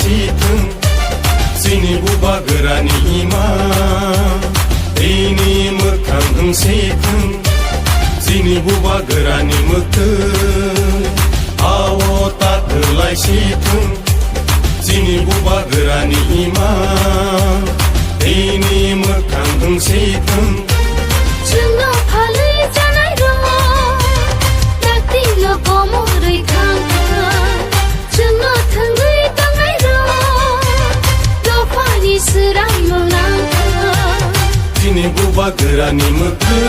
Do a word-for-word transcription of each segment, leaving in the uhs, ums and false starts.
Sithung, chini bubagrani ima, tini mwkhang wng sithung, chini bubagrani mwktwi, ao ta thwlai sithung, chini bubagrani ima, tini mwkhang wng sithung. Chwngno phalwi chanai rok, dakti no komorwi thang thang. Chwngno thwngwi tongnai rok, dophani swrangno nang thang. Chini bubagrani mwktwi.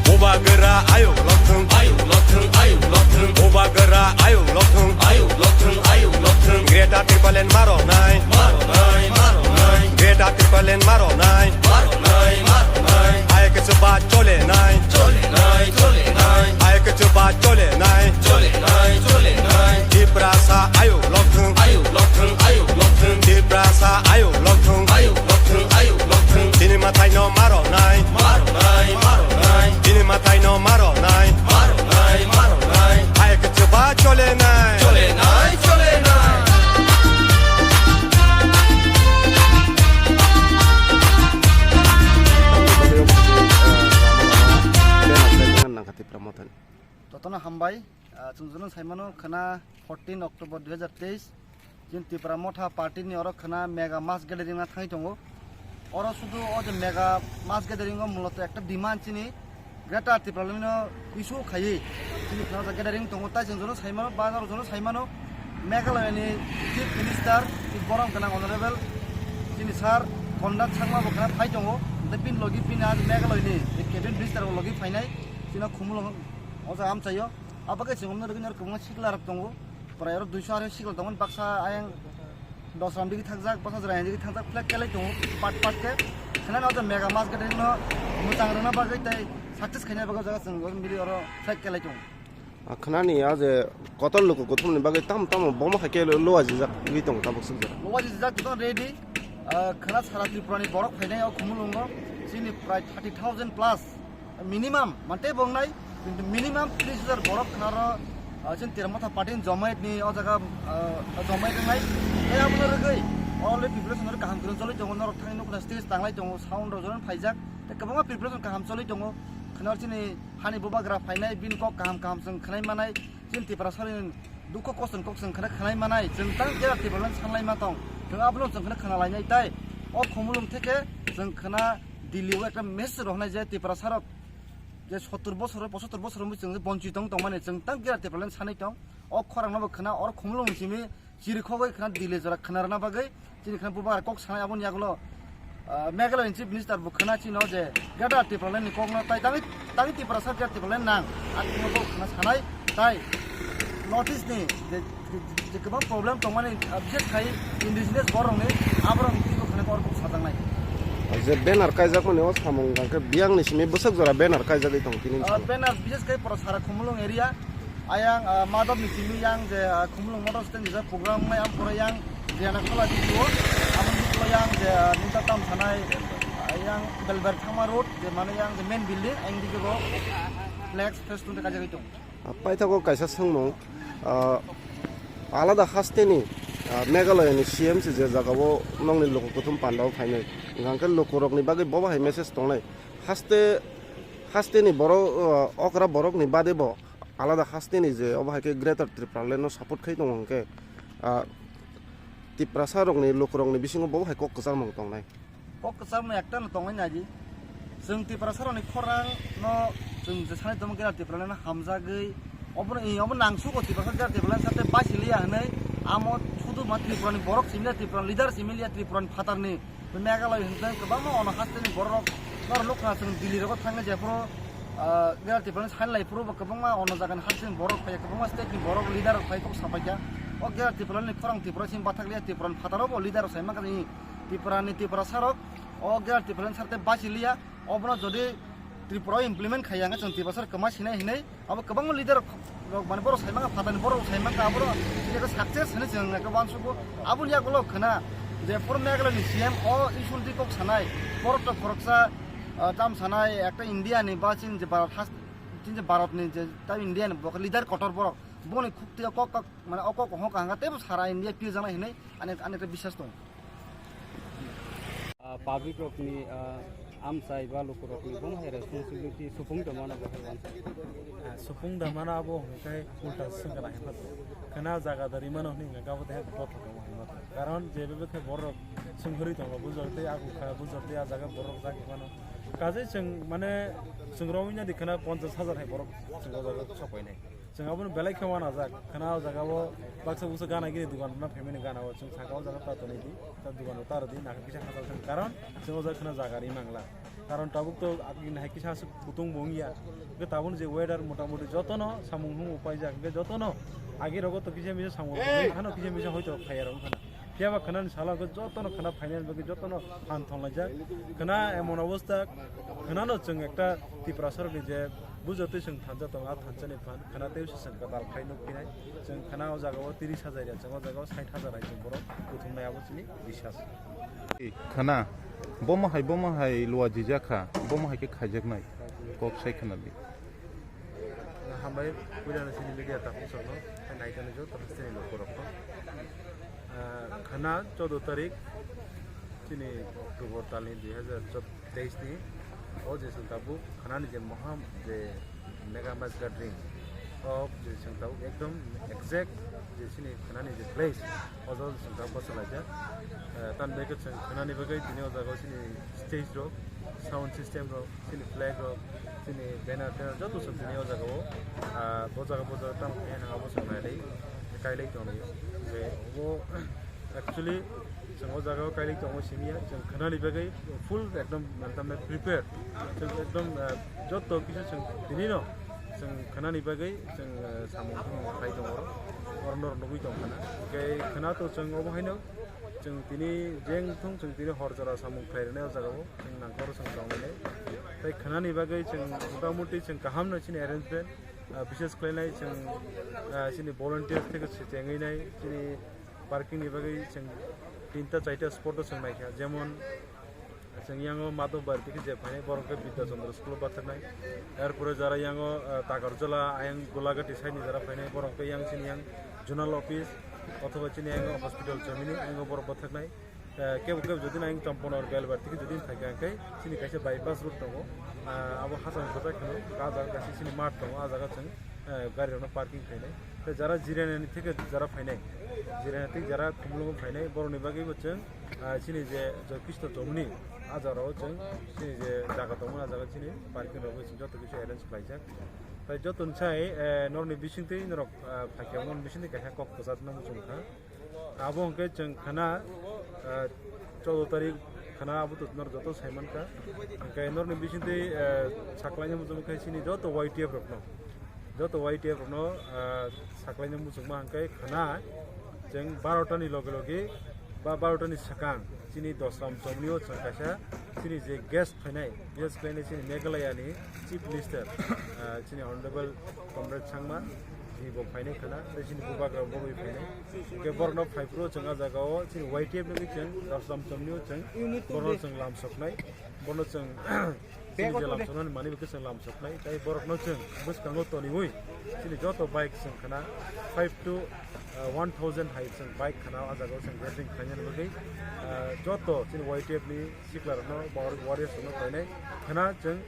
Bubagra ayuk lokthung, ayuk lokthung, ayuk lokthung. Bubagra ayuk lokthung, ayuk lokthung, ayuk lokthung. Greater Tipraland maronai, maronai, maronai. Greater Tipraland maronai, maronai, maronai. Hai kichu ba chole nai, chole nai, chole nai. Hai kichu ba chole nai, chole nai, chole nai. Tiprasa ayuk lokthung, ayuk lokthung, ayuk lokthung. Tiprasa ayuk lokthung, ayuk lokthung, ayuk lokthung. Chini mathai no maronai, maronai, maronai. Chini mathai no maronai, maronai, maronai. Hai kichu ba chole nai, chole nai, chole nai. Jotono hambai, ah, chwng jotono saimano khwna fourteen October dui hazar teis, chini Tipra Motha party ni oro khwna mega mass gathering na thangwi tongo. Oro sudu o je mega mass gathering o muloto ekta demand chini Greater Tipraland no issue khaiwi chini khwna gathering tongo, tai chwng jotono saimano, bazar jotono saimano, Meghalaya ni Chief Minister, borok gwnang Honorable chini Sir Conrad Sangma bo khwna phai tongo, tei bini logi bini ag Meghalaya ni Cabinet Minister bo logi phainai, chini Khumulwng o jaga amchaio. Abo khe chwng omno rwgwi norok kwbangma sikla rok tongo, prai oro duiso aro sikla tongmani baksa ayang dos ram digi thakjak, baksa jora digi thakjak, flag kelai tongo, part part khe. Khwnani o jaga mega mass gathering no mwchang rwna bagwi tei success khaina bagwi o jaga chwng oro mili oro flag kelai tongo. Ah, khwnani o je kotor luku kuthumni bagwi tamo tamo bomo hai khe lo-, luajijak wngwi tongo tabuk swk jora. Luajijak tong ready, ah, khwna sara Tripura ni borok phainai o Khumulwngo chini prai thirty thousand plus minimum, mante bongnai, kintu minimum tris hajar borok khwnaro, ah, chini Tipra Motha party ni jomaiyat ni o jaga, ah, jomaiyat wngnai. Tei abono rwgwi already preparation rok kaham kwrwng choli tongo, norok thangwi nukhna stage tanglai tongo, sound rok jotono phaijak, tei kwbangma preparation kaham choli tongo. Khwnaro chini hani bubagra phainai, bini kok kaham kaham chwng khwnai manai, chini Tiprasani dukho kosto ni kok chwng khwna khwnai manai, chwng tang jera Tipraland sanlai ma tong, chwng abono chwng khwna khwna lainai tai. O Khumulwng theke chwng khwna Delhi o ekta message rohornai je Tiprasarok je sottor bosor, pochottor bosor wngwi chwng je bonchit tong tongmani, chwng tang jera Tipraland sanwi tong. O khorang no bo khwna, oro Khumulwng ni simi chirikhogwi khwna Delhi jora khwna rwna bagwi chini khwna bubagra kok sanai, aboni yagulo, ah, Meghalaya ni Chief Minister bo khwna chino je Greater Tipraland ni kok no tai tangwi, tangwi Tiprasa Greater Tipraland nang, a thwngno bo khwna sanai tai North East ni je, je, je kwbang problem tongmani, ah, bises khai indigenous borok ni aborok ni twi bo khwna kok sajaknai. Je banner kaijakmani o samung hwnkhe biyang ni simi bwswk jora banner kaijagwi tongo tini. Ah, bwskango banner bises khai pura sara Khumulwng area. Ayang, ah, Madhab ni simi yang je, ah, Khumulwng Motor Stand ni program nai am pore yang je na khola di o. Aboni pore yang je, ah, nita tam sanai, ah, yang Belber Thama Road je mane yang je main building ang dige bo flex fest tun kaja gitu. Ah, paithago kaisa swngmung, ah, alada haste ni, ah, Meghalaya ni C M se je jaga o nongni luku kuthum panda o phainai. Hwnkhe luku rok ni bagwi bobo hai message tongnai. Haste, haste ni borok, ah, okra borok ni bade bo alada haste ni je obo hai khe Greater Tipraland no support khai tongo hwnkhe, ah, Tiprasa rok ni luku rok ni bisingo bo hai kok kwchangmung tongnai. Kok kwchangmung ekta no tongnai naidi. Chwng Tiprasa rok ni khorang no chwng je sanai tongma Greater Tipraland no hamjagwi obo no, obo nangsugo Tiprasa Greater Tipraland sate basi liya hinwi amo sudu ma Tripura ni borok simi liya, Tripura ni leader simi liya, Tripura ni phatar ni Meghalaya hwnkhe kwbangma ono haste ni borok norok nukha chwng Delhi rogo thangwi jephuru, ah, Greater Tipraland sanlai phuru bo kwbangma ono jaga ni haste ni borok phai, kwbangma state ni borok leader rok phai kok sapai kha. O Greater Tipraland ni khorang Tripura simi bathak liya, Tripura ni phataro bo leader rok sai mankha ni Tripura ni Tiprasa rok o Greater Tipraland sarte basi liya. Obono jodi Tripura o implement khai ya, chwng Tiprasa rok kwma sinai hinwi abo kwbangma leader rok, mane borok sai mankha, phatani borok rok sai mankha, abo rok success hinwi chwng ekta uansugo. Aboni yagulo khwna je phuru Meghalaya ni C M o issue ni twi kok sanai, borok to khoroksa, ah, tam sanai, ekta India ni ba chini je Bharat has-, chini je Bharat ni je ta India ni bo leader kotor borok. Boni khuk twi kok kok, mane o kok hokha hwnkha teibo sara India pijaknai hinwi ani, ani khe biswas tongo. Ah, public rokni, ah, amchai ba lukurokni bom hai responsibility supung tongmano bo hai uansuk. Ah, supung da mano abo hwnkhe ulta swngkha na hinwi. Khwna jaga da rimano hwnwi hwnkhe abo tei bothop tongo hinwi. Karon je bebak khe borok swnghorwi tongo, bujor tei agu kha, bujor tei a jaga borok jak mano. Kaje chwng mane chwng romwi nadi khwna ponchash hajar hai borok chwng o jaga sok painai. Chwng abono belai khe uanajak. Khwna o jaga o baksa buksa gana gini dugan rwna phaimani gana o. Chwng saka o jaga ta tonwi di, ta dugan rok ta rw di, nakha kisa hachal thang. Karon chwng o jaga khwna jaga ri mangla. Karon tabuk to agini hai kisa aswk kutung bo wngya. Hwnkhe tabuk je weather motamoti jotono samung hwnwi paijak. Hwnkhe jotono agi rogo to kisa misa samung hano kisa misa hoito phaiya rok wngkha na. Phiya ba khwnani salo hwnkhe jotono khwna phainani bagwi jotono phan thonglaijak. Khwna emon obostha, khwnano chwng ekta Tiprasarokni je bujotwi chwng thansa tongo, a thansani phan khwna tei se chwng kwtal khai nuk phinai. Chwng khwna o jaga o tris hajar ya, chwng o jaga o sait hajar hai chwng borok kuthumnai, abo chini biswas. Khwna, bomo hai, bomo hai luajijak kha, bomo hai khe khaijaknai, kok sai khwna di. Hambai, puilano chini media takhuk chwngno, tei naitani joto hasteni lukurokno. Ah, khwna choudo tarik, chini October talni dui hazar teis ni, o je chwng tabuk khwnani je moham je mega mass gathering, o je chwng tabuk ekdom exact je chini khwnani je place, o jaga chwng tabuk bachalaijak. Ah, tamni bagwi chwng khwnani bagwi tini o jaga o chini stage rok, sound system rok, chini flag rok, chini banner, banner joto chwng tini o jaga o, ah, bo jaga, bo jaga tamo khe nang abo chwng nailai, kailai tonglai. Je obo actually chwng o jaga o kailai tongo simi ya, chwng khwnani bagwi full ekdom mantam prepare. Chwng ekdom, ah, joto kisa chwng tini no chwng khwnani bagwi chwng, ah, samung tangmung khlai tongo oro, oro norok nugwi tong khana. Hwnkhe khwna to chwng obo haino chwng tini jeng thung chwng tini hor jora samung khlai rwnai o jaga o. Chwng nangkor chwng tongmani. Tei khwnani bagwi chwng motamuti chwng kaham no chini arrangement, ah, bises khlainai chwng, ah, chini volunteers theke se chengwi nai, chini parking ni bagwi chwng tinta chaita spot o chwng naikha, jemon chwng yango Madhobari theke je phainai borok khe Bidya Chandra school o bathaknai, er pore jara yango, ah, Takarjala ayang Golagati side ni jara phainai borok khe yang chini yang zonal office othoba chini yang hospital chomini ayang borok bathaknai. Eh, kebo kebo jodi nang Champana or Belbar tiki jodi phaikha hwnkhe chini kaisa bypass road tongo. Ah, abo hachal kwchak kheno, ah jaga kaisa chini mat tongo, ah jaga chwng, eh, gari rokno parking khainai. Tei jara Jirani theke jara phainai, Jirani theke jara Khumulwngo phainai, borokni bagwi bo chwng, ah, chini je Joy Kristo Chomni, ah jaga o chwng chini je jaga tongo, ah jaga chini parking rok chwng joto kisa arrange khlaijak. Tai joto ni sai, eh, norokni bisingtwi norok, ah, phaikha, norokni bisingtwi kaisa kok kwchajna muchung kha. Abo hwnkhe chwng khwna, ah, choudo tarik khwna abo to norok joto sai mankha. Hwnkhe norokni bisingtwi, ah, saklaina muchung khe chini joto Y T F rokno, joto Y T F rokno, ah, saklaina muchungma hwnkhe khwna chwng barota ni loge loge ba barota ni swkang chini Dosram Chomni o chwng kaisa chini je guest phainai, bises khlainai chini Meghalaya ni Chief Minister, ah, chini Honorable Conrad Sangma, chini bo phainai khwna, tei chini bubagra bo bai phainai. Hwnkhe borokno phaiphuru chwng ah jaga o chini Y T F ni chwng Dosram Chomni o chwng borokno chwng lam soknai, bono chwng chini je lam soknani manwi bo khe chwng lam soknai, tei borokno chwng bwskango toniwi chini joto bike chwng khwna five to, ah, one thousand hai chwng bike khwna ah jaga o chwng gathering khlainani bagwi, ah, joto chini Y T F ni siklarokno, warriors rokno khlainai khwna chwng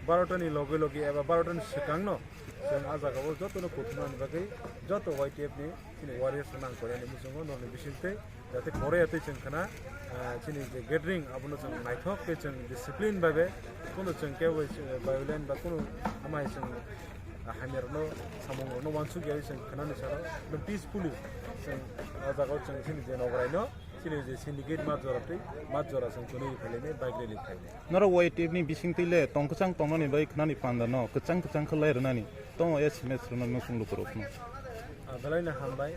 barota ni loge loge eba barota ni swkangno chwng ah jaga o jotono kuthumnani bagwi joto Y T F ni chini warriors rok nang kori ani muchungo norokni bisingtwi jate kore yatwi chwng khwna, ah, chini je gathering abono chwng naithok khe chwng discipline bai bai kunu chwng kebo violent ba kunu amai chwng, ah, hamya rokno samung rokno uansuk ya chwng khwnani salo peacefully chwng ah jaga o chwng chini je nograi no chini je syndicate mat jora twi mat jora chwng twnwi phailene bike rally khainai. Norok Y T F ni bisingtwi le tong kwchang tongnani bai khwnani panda no kwchang kwchang khe lai rwnani tongo S M S rwna nwsung lukurokno. Ah, belai no hambai.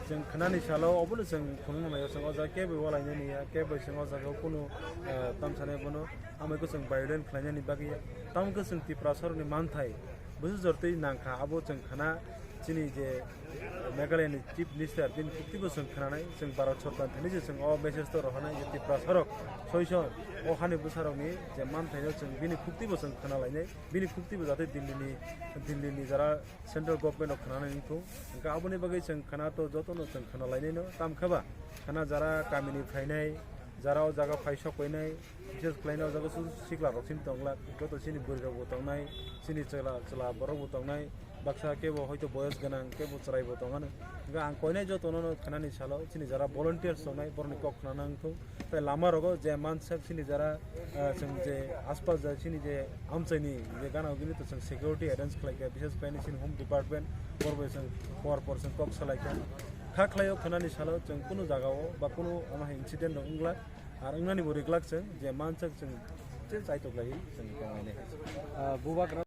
Chwng khwnani salo obono chwng phunukna nai o chwng o jaga kebo walainani ya, kebo chwng o jaga o kunu, ah, tamsani bono amai ko chwng violent khlainani bagwi ya. Tamo khe chwng Tiprasarokni manthai bwsajor twi nangkha, abo chwng khwna chini je Meghalaya ni Chief Minister bini khukti bo chwng khwnanai, chwng Bharat Sorkar thani se chwng o message to rohornai je Tiprasa rok soison o hani bwsa rok ni je manthaino chwng bini khukti bo chwng khwnalainai, bini khukti bo jate Delhi ni, Delhi ni jara central government rok khwnanai wngthung. Hwnkhe aboni bagwi chwng khwna to jotono chwng khwnalainaino, tamkhe ba khwna jara kamini phainai, jara o jaga phai sok painai, bises khlaina o jaga su sikla rok sini tongla, joto sini bwrwi rok bo tongnai, sini chwla, chwla borok bo tongnai, baksa kebo hoito boyos gwnang, kebo chwrai bo tongano. Hwnkhe ang koinai jotono no khwnani salo, sini jara volunteers tongnai, borokni kok khwnana wngthung. Tai lama rogo je mansak sini jara, ah, chwng je aspas ja sini je amchaini je gana gini to chwng security arrange khlaikha, bises khlaini sini home department, borok bai chwng por por chwng kok salaikha. Kha khlaio khwnani salo chwng kunu jagao ba kunu ama hai incident rok wngla, ar wngnani bo riglak chwng je mansak chwng je chaitok lai chwng tongnai. Ah, bubagra